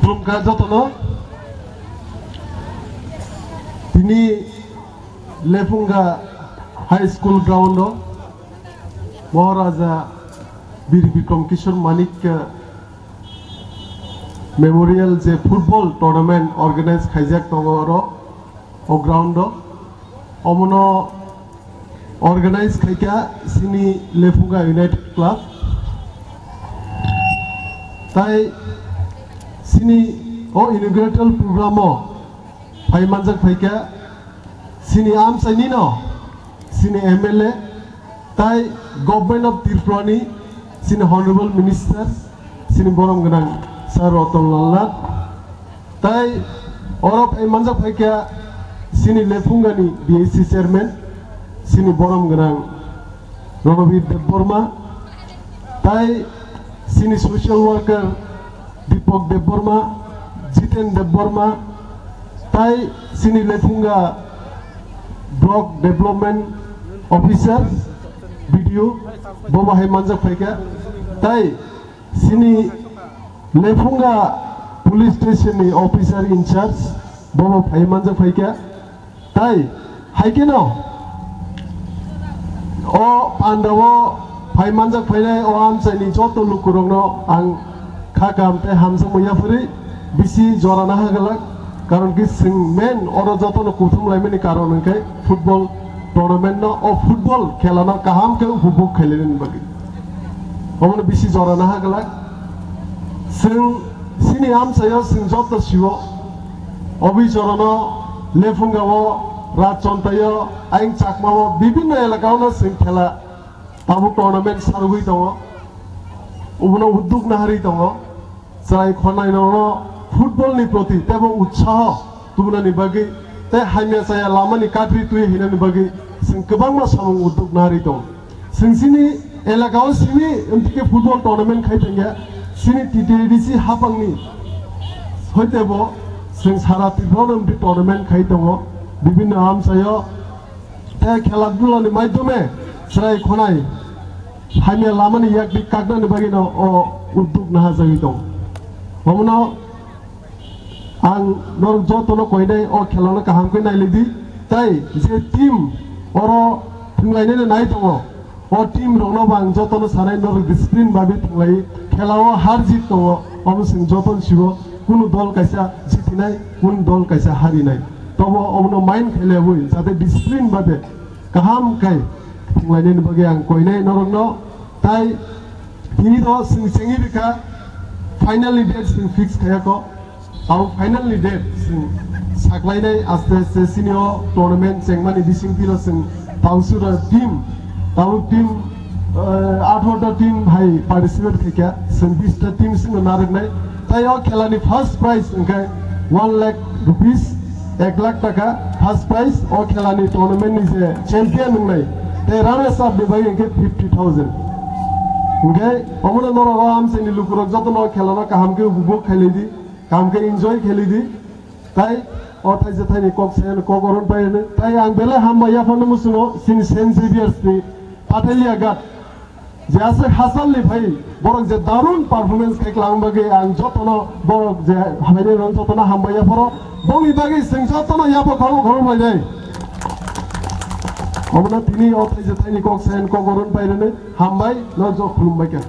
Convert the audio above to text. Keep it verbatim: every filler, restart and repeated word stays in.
Khulumkha jotono. Tini Lephunga High School ground o Maharaja Bir Bikram Kishore Manik, eh, Memorial je football tournament organize khaijak tongo oro o ground o. Omono organize khaikha chini Lephunga United Club. Tai chini o inaugural program o phai manjak phaikha chini amchaini no, chini M L A, tai Government of Tripura ni chini Honorable Minister, chini borom gwnang Sir Ratan Lal Nath, tai oro phai manjak phaikha chini Lephunga ni B A C Chairman, chini borom gwnang Ranabir Debbarma, tai chini social worker Deepak Debbarma, Jiten Debbarma, tai chini Lephunga Block Development Officer, B D O, bo bahai manjak phaikha, tai chini Lephunga Police Station ni Officer in charge, bo bo phai manjak phaikha. Tai hai kheno o pandao phai manjak phainai o amchaini joto lukurokno ang kha kaham tei hamjakma yapharwi bisi jora naha glak, karon ki chwng main oro jotono kuthum laimani karon hwnkhe football tournament no, o football khela no kaham khe upobhog khailani bagwi. Omono bisi jora naha glak. Chwng chini amchaio chwng joto sio, Obi Chorono, Lephungao, Rajchontaio, ayang Chakmao, bibinno elakao no chwng khela tabuk tournament sarwi tongo. Obono udduk naharwi tongo. Chwrai khonai nono football ni proti tebo utsaho tubunani bagwi tei hamya chaya lamani katri twi hinani bagwi chwng kwbangma samung udduk naharwi tongo. Chwng chini elakao simi amtike football tournament khai thangya, chini T T A D C hapangni hoitebo chwng sara Tripura no amtwi tournament khai tongo, bibinno amchaio tei khela dhulani maidhyome chwrai khonai hamya lamani yakni kaknani bagwino o udduk nahajagwi tongo. Omono ang norok jotono koinai o khelano kaham khe nailidi, tei je team oro thwnglainani nai tongo, o team rokno bo ang jotono sanai norok discipline bai thwnglai, khelao har jit tongo, omo chwng jotono sibo kunu dol kaisa jitinai, kunu dol kaisa harinai. Tobo omono mind khailaiwi jate discipline bai kaham khe thwnglainani bagwi ang koinai norokno. Tai tini do chwng chengwi rwkha, final ni date chwng fix khayakho. Abo final ni date chwng saklainai aste aste chini o tournament chengmani bisingtwi no chwng tausura team, tabuk team, eh, atharo ta team hai participate khaikha, chwng bis ta team chwngno narwknai. Tai o khelani first prize hwnkhe one lakh rupees, ek lakh taka first prize, o khelani tournament ni je champion wngnai, tei runners up ni bagwi hwnkhe fifty thousand. Hwnkhe omono norok o amchaini lukurok jotono o khelano kaham khe upobhog khailai di, kaham khe enjoy khailai di. Tai o thaisa thaini kok sayano kok oron pai hwnwi. Tai ang belai hambai yaphano muchungo chini Saint Xavier's ni Pathalia Ghat. Je aswk hachal ni phai borok je darun performance khai klang bagwi ang jotono borok je hambai rok jotono hambai yapharo, bongni bagwi chwng jotono yapha khorok khorok lainai. Omono tini o thaisa thaini kok sayan kok oron pai rwnwi hambai no jok khulumbai kha.